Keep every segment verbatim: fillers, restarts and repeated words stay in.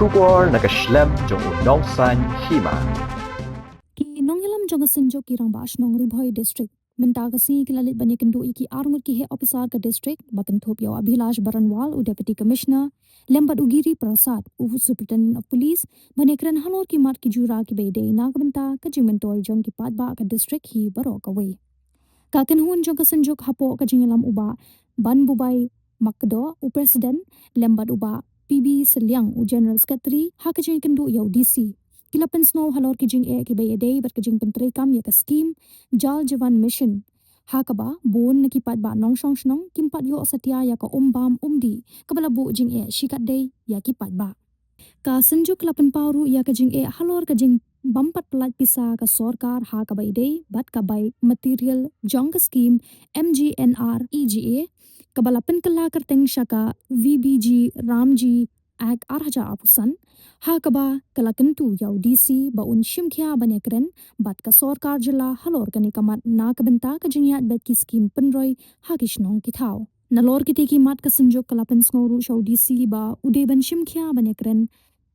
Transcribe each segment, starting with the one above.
Khubor na ka shlem jong u nongsan hima. Ki nongïalam jong ka Synjuk ki Rangbah Shnong Ri Bhoi District mynta ka sngi ki la leit ban ïakynduh ïa ki arngut ki heh ophisar ka district, ba kynthup ïa u Abhilash Baranwal, u Deputy Commissioner, lem bad u Giri Prasad, u Superintendent of Police, ban ïakren halor ki mat ki jura kiba ïadei na ka bynta ka jingmyntoi jong ki paidbah ka district hi baroh kawei. Ka kynhun jong ka Synjuk hapoh ka jingïalam u Bah Banbubai Makdoh, u President, lem bad u Bah P B Sylliang, u General Secretary, ha ka jingïakynduh ïa u D C, ki la pynsngew halor ki jingeh kiba ïadei bad ka jingpyntreikam ïa ka skim Jal Jeevan Mission, ha kaba bun na ki paidbah nongshong shnong kim pat ïoh satia ïa ka um bam um dih kaba la buh jingeh shikatdei ïa ki paidbah. Ka Synjuk la pynpaw ruh ïa ka jingeh halor ka jingbym pat pyllait pisa ka sorkar ha kaba ïadei bad ka bai material jong ka skim M G N R E G A, kaba la pynkylla kyrteng sha ka V B G Ramji Act ar hajar arphew san, ha kaba ka la kyntu ïa u D C ba un shim khia ban ïakren bad ka sorkar jylla halor kane ka mat na ka bynta ka jingïaid beit ki skim pynroi ha ki shnong ki thaw. Nalor kitei ki mat ka Synjuk ka la pynsngew ruh sha u D C ba u dei ban shim khia ban ïakren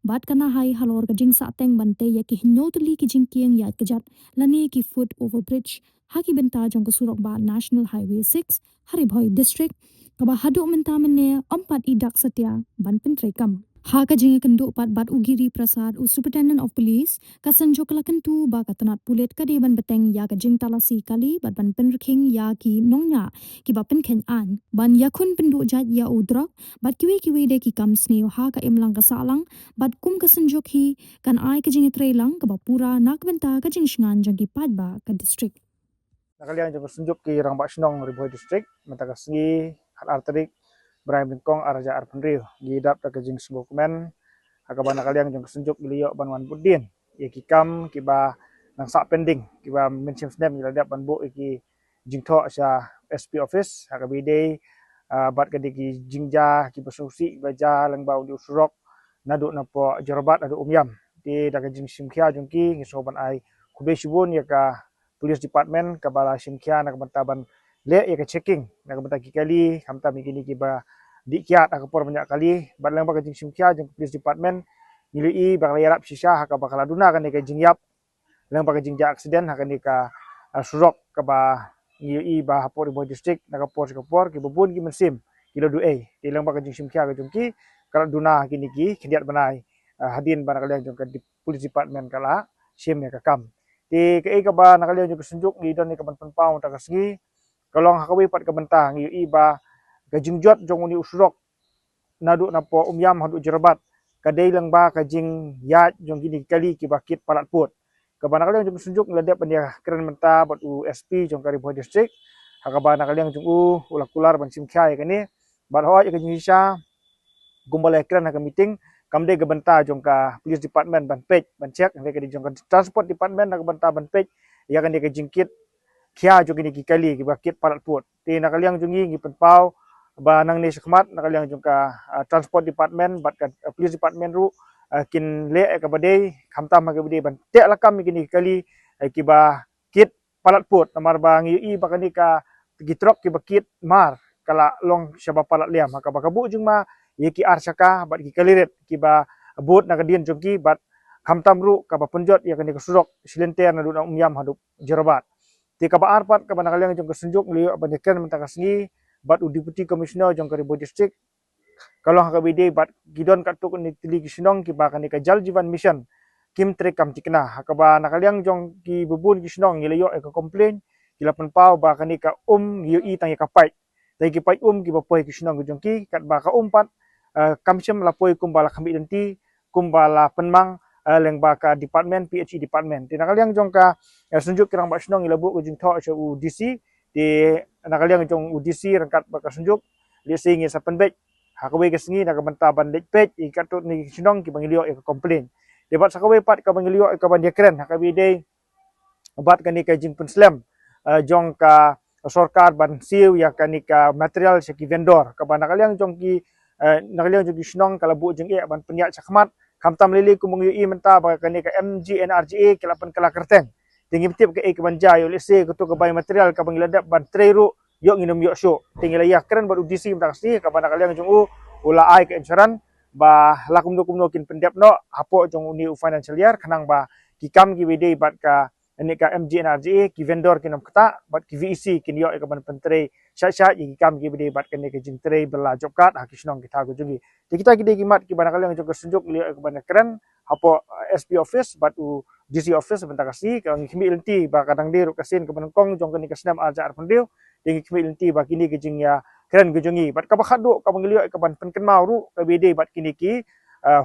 bad ka Nahai halor ka jingsahteng ban tei ïa ki hynñiew tylli ki jingkieng ïaid kjat lane ki foot over bridge ha ki bynta jong ka surok bah National Highway six ha Ri Bhoi District, kaba haduh mynta mynne ym pat i dak satia ban pyntreikam. Ha ka jingïakynduh pat bad u Giri Prasad, u Superintendent of Police, ka Synjuk ka la kyntu ba ka tnat pulit ka dei ban bteng ïa ka jingtalasi kali bad ban pynrkhing ïa ki nongñiah kiba pynkheiñ aiñ, ban ïakhun pynduh jait ïa u drok bad kiwei kiwei de ki kam sniew ha ka imlang ka sahlang, bad kum ka Synjuk hi kan ai ka jingïatreilang kaba pura na ka bynta ka jingshngaiñ jong ki paidbah ka district. Na ka liang jong ka Synjuk ki Rangbah Shnong Ri Bhoi District, mynta ka sngi khatar tarik bnai Nyngkong ar hajar arphew hynriew, ngi dap da ka jingsngewkmen ha kaba na ka liang jong ka Synjuk ngi la ïoh ban wan bud dien ïa ki kam kiba nang sah pending, kiba mynshem snem ngi la dep ban buh ïa ki jingthoh sha S P office, ha kaba ïadei, ah, bad ka dei ki jingjia kiba sngewsih kiba jia lyngba u dei u surok naduh napoh Jorabat haduh Umiam. Te da ka jingshim khia jong ki ngi sngew ban ai khublei shibun ïa ka Police Department kaba la shim khia na ka bynta ban leh ïa ka checking na ka bynta ki kali, khamtam ïa kine kiba dih kiad ha ka por ban ïaid kali, bad lyngba ka jingshim khia jong ka Police Department ngi la ïohi ba ka la ïarap shisha ha kaba ka la duna kane ka jingïap lyngba ka jingjia accident ha kane ka, ah, surok kaba ngi ïohi ba hapoh Ri Bhoi District na ka por sha ka por kiba bun ki mynsiem ki la duh ei. Te lyngba ka jingshim khia ka jong ki ka la duna kine ki khyndiat bnai, ah, hadien ba na ka liang jong ka dip-, Police Department ka la shim ïa ka kam. Te kaei kaba na ka liang jong ka Synjuk ngi don ïa ka ban pynpaw mynta ka sngi, ka long ha kawei pat ka bynta ngi ïohi ba ka jingjot jong une u surok naduh napoh Umiam haduh Jorabat ka dei lyngba ka jingïaid jong kine ki kali kiba kit palat pud. Kaba na ka liang jong ka Synjuk ngi la dep ban ïakren mynta bad u S P jong ka Ri Bhoi District, ha kaba na ka liang jong u u la kular ban shim khia ïa kane, bad hooid ïa ka jingshisha kumba la ïakren ha ka meeting, kam dei ka bynta jong ka Police Department ban peit ban check, hynrei ka dei jong ka Transport Department na ka bynta ban peit ïa kane ka jingkit khia jong kine ki kali kiba kit palat pud. Te na ka liang jong ngi ngi pynpaw ba nangne shakhmat na ka liang jong ka, ah, Transport Department bad ka, ah, Police Department ruh, ah, kin leh ïa kaba dei, khamtam ha kaba dei ban teh lakam ïa kine ki kali, ah, kiba kit palat pud, namar ba ngi ïohi ba kane ka ki trok kiba kit mar ka la long shaba palat liam, ha kaba ka buh jingma ïa ki ar shaka bad ki kali rit kiba bud na ka dien jong ki, bad khamtam ruh kaba pynjot ïa kane ka surok shi lynter naduh na Umiam haduh Jorabat. Te kaba ar pat kaba na ka liang jong ka Synjuk ngi la ïoh ban ïakren mynta ka sngi bad u Deputy Commissioner jong ka Ri Bhoi District, ka long ha kaba ïadei bad ki don katto katne tylli ki shnong kiba kane ka Jal Jeevan Mission kim treikam thikna, ha kaba na ka liang jong kiba bun ki shnong ngi la ïoh ïa ka complain, ki la pynpaw ba kane ka um ngi ïohi tang ïa ka paip, tang ïa ki paip um kiba poi ki shnong ki jong ki, katba ka um pat, eh, kam shym la poi kumba la khmih lynti, kumba la pynmang, eh, lyngba ka department, P H E department. Te na ka liang jong ka, eh, Synjuk ki Rangbah Shnong ngi la buh ka jingthoh sha u D C, te na ka liang jong u D C ryngkat bad ka Synjuk, lehse ngin sa pynbeit ha kawei ka sngi na ka bynta ban leit peit ïa katto katne ki shnong kiba ngi la ïoh ïa ka complain. Te bad sa kawei pat kaba ngi la ïoh ïa ka ban ïakren ha kaba ïadei bad kane ka jingpynslem, eh, jong ka sorkar ban siew ïa kane ka material sha ki vendor, kaba na ka liang jong ki, eh, na ka liang jong ki shnong ka la buh jingeh ban pynïaid shakhmat, khamtam lei lei kumba ngi ïohi mynta ba kane ka M G N R E G A ki la pynkylla kyrteng. Te ngim tip kaei kaban jia, ïoh lehse kato ka bai material kaba ngi la dep ban trei ruh ïoh ngin ym ïoh shuh. Te ngi la ïakren bad u D C mynta ka sngi, kaba na ka liang jong u u la ai ka insurance ba la kumno kumno kin pyndep noh hapoh jong une u financial year, khnang ba ki kam kiba dei bad kane ka MGNREGA, ki vendor kin ym ktah bad ki VEC kin ïoh ïa kaban pyntrei shah shah ïa ki kam kiba dei bad kane ka jingtrei bylla job card ha ki shnong ki thaw ka jong ngi. Te kita ki dei ki mat kiba na ka liang jong ka Synjuk ngi la ïoh ïa kaban kren hapoh SP office bad u DC office mynta ka sngi. Ka ngi khmih lynti ba ka dang dei ruh ka sien kaba nyngkong jong kane ka snem ar hajar arphew hynriew, te ngi khmih lynti ba kine ki jingïakren ka jong ngi bad kaba khatduh kaba ngi la ïoh ïa kaban pynkynmaw ruh kaba dei bad kine ki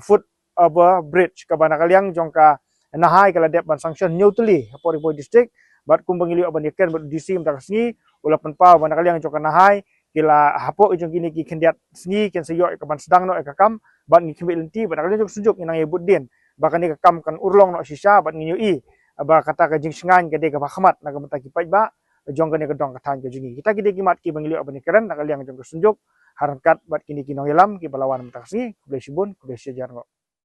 foot over bridge kaba na ka liang jong ka NHAI ka la dep ban sanction hynñiew tylli hapoh Ri Bhoi District. Bad kumba ngi la ïoh ban ïakren bad u DC mynta ka sngi, u la pynpaw ba na ka liang jong ka NHAI ki la hapoh jong kine ki khyndiat sngi kin sa ïoh ïa kaban sdang noh ïa ka kam. Bad ngi khmih lynti bad na ka liang jong ka Synjuk ngi nang ïa bud dien ba kane ka kam kan urlong noh shisha bad ngin ïohi ba kata ka jingshngaiñ ka dei kaba khmat na ka bynta ki paidbah jong kane ka dong ka thaiñ ka jong ngi. Kita ki dei ki mat kiba ngi la ïoh ban ïakren na ka liang jong ka Synjuk ha ryngkat bad kine ki nongïalam kiba la wan mynta ka sngi. Khublei shibun, khublei shihajar nguh.